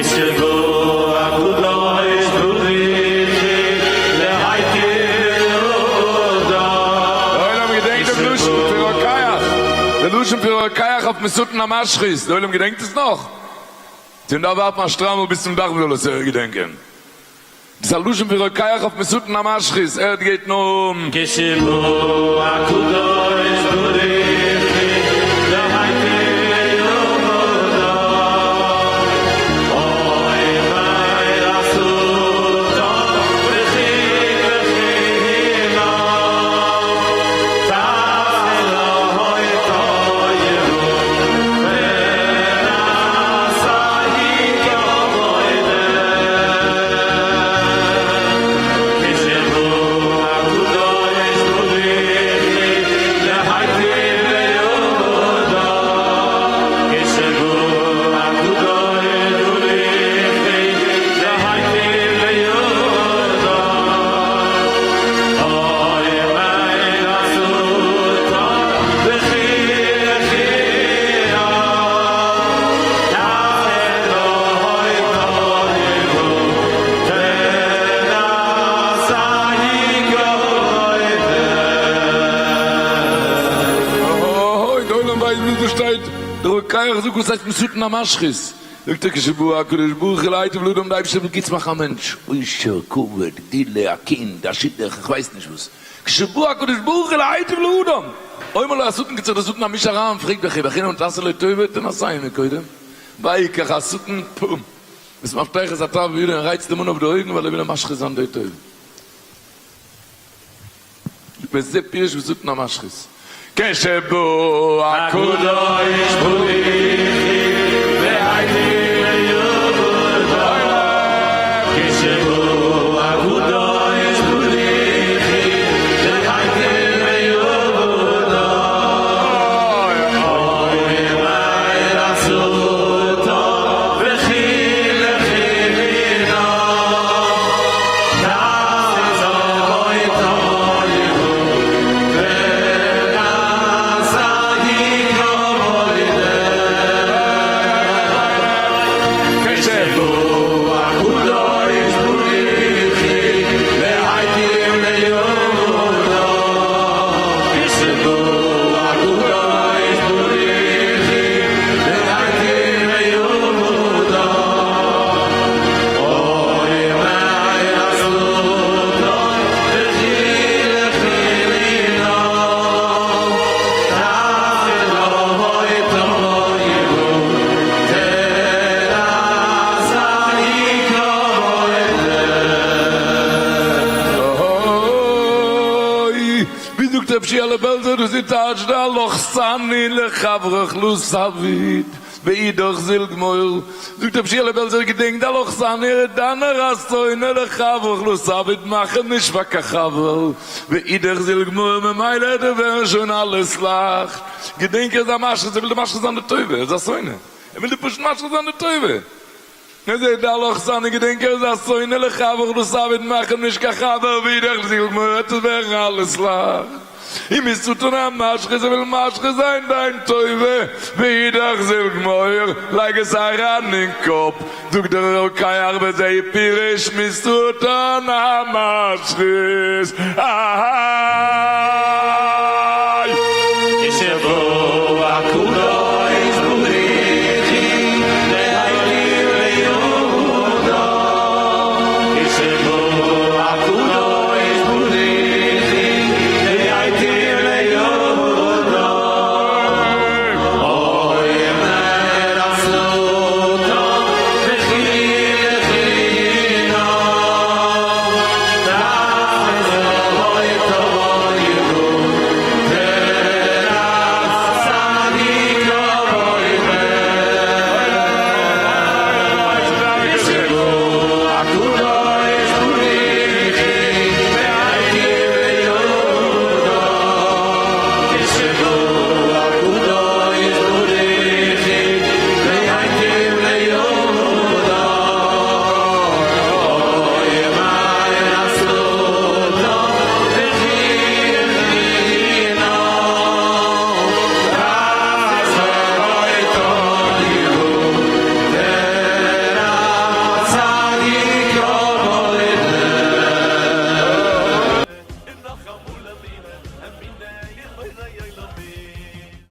כשבא הקדוש ברוך הוא להיטיב לאדם. דער עולם געדענקט דעם לשון פון רוקח, דער לשון פון רוקח אויף מסותן המשחית, דער עולם געדענקט עס נאך? צו מען דארף ווארפן א שטריימל ביז צום דאך מען זאל עס געדענקען? דאס איז א לשון פון רוקח אויף מסותן המשחית, ער גייט נאר. כשבא הקדוש ברוך הוא להיטיב לאדם, אומר השטן וכי לחינם תעשה לו טובה ונעשה אוי, די עולם ווייסט וואס דא שטייט, דער רוקח זאגט וואס הייסט מסותן המשחית, זאגט ער כשבא הקדוש ברוך הוא להיטיב לאדם די אייבערשטער וויל גוטס מאכן א מענטש, עושר, כבוד, גדולה, א קינד, א שידוך, איך ווייס נישט וואס, כשבא הקדוש ברוך הוא להיטיב לאדם, אומר לו השטן קיצור דער שטן א מיש אריין פרעגט בכי בחינם תעשה לו טובה תנסהו מקודם, ויקח השטן פום. את מפתחות הטבעת בידו און רייצט אים אן אויף די אויגן ווייל ער וויל אים משחית זיין די טובה. וזה פירוש ושטן המשחית. כשבא הקדוש ברוך הוא להיטיב לאדם, כשבא הקדוש ברוך הוא להיטיב לאדם, אומר השטן וכי לחינם תעשה אותו ונעשה כשבא הקדוש ברוך הוא להיטיב לאדם, כשבא הקדוש ברוך הוא להיטיב לאדם, אומר השטן וכי לחינם תעשה לו טובה אוי, ווי זאגט רב שיעלע בעלזער, דאס איז טייטש דעלך סני לחברך לא תעביד ואידך זיל גמור, זאגט רב שיעלע בעלזער געדענק דעלך סני דנר השונא לחברך לא תעביד מאך אים נישט פאר קיין חבר ואידך זיל גמור ממילא וועט ווערן שוין אלעס לייכט, געדענק ער איז א משחית ער וויל דיר משחית זיין די טובה, ער איז א שונא ער וויל דיר פשוט משחית זיין די טובה. ער זעט די הלכות זיינע געדענק ער איז א שונא לחברך לא תעביד מאך אים נישט קיין חבר ואידך זיל גמור וועט עס ווערן אלעס לייכט און משטן המשחית ער וויל משחית זיין דיין טובה ואידך זיל גמור לייג עס אריין אין קאפ זאגט דער רוקח וזה פירוש משטן המשחית איי. כשבא הקדוש.